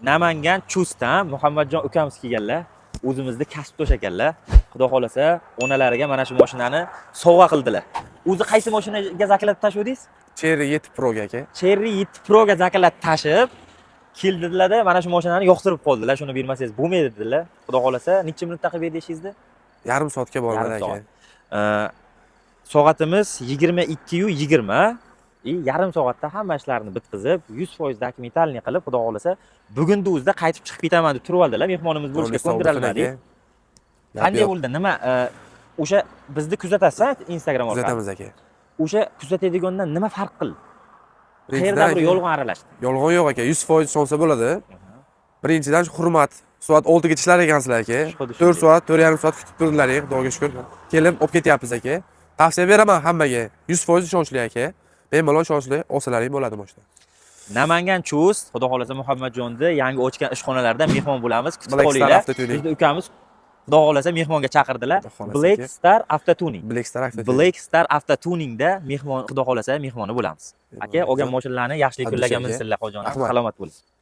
Namangan Chustdan Muhammadjon ukamiz kelganlar. O'zimizni kasbdosh ekanlar. Xudo xolasa, onalariga mana shu mashinani sovg'a qildilar. O'zi qaysi mashinaga заклад tashuvdingiz? Chery 7 Proga, aka. Chery 7 Proga заклад tashib keldilarda, mana shu mashinani yoqtirib qoldilar. Shuni bermasangiz bo'lmaydi dedilar. Xudo xolasa, necha minutda qilib berdi ishingizni? Yarim soatga bormadi, Yarim aka. soat. Soatimiz 22:20 и yarim soatda hamma ishlarni bitqizib, 100% документальный qilib, xudo xohlasa, bugunni o'zida qaytib chiqib ketaman deb turib oldilar. Mehmonimiz bo'lishga Sog' bo'lsin, ko'ndirolmadik. aka. Gap Qanday yo'q. bo'ldi? Nima, o'sha bizni kuzatasiz Instagram orqali? Kuzatamiz, aka. O'sha kuzatadigandan nima farq qildi? Birinchidan, Qayerda bir aka, yolg'on aralashdi? Yolg'on yo'q, aka. 100% ishonsa bo'ladi. Birinchidan, shu hurmat. Soat 6 gacha ishlar ekansizlar, aka. Xuddi 4 shunday. soat, 4,5 soat kutib turdilar, xudoga shukur. Kelib olib ketyapmiz, aka. Tavsiya beraman hammaga. 100% ishonchli, aka. Bemalol ishonchli olsalaring bo'ladi mashina. Namangan Chust, xudo xohlasa, Muhammadjonni yangi ochgan ishxonalarida mehmon bo'lamiz. Kutib Black Star qolinglar. Avtotuning. Bizni ukamiz, xudo xohlasa, mehmonga chaqirdilar. Xudo xohlasa, Black aka. Star Avtotuning. Black Star Avtotuning. Black Star Avtotuningda mehmon, xudo xohlasa, mehmoni bo'lamiz. Aka, olgan mashinalarni yaxshilik Abdush kunlarga aka. minsinlar, qachon. Rahmat. Salomat bo'ling.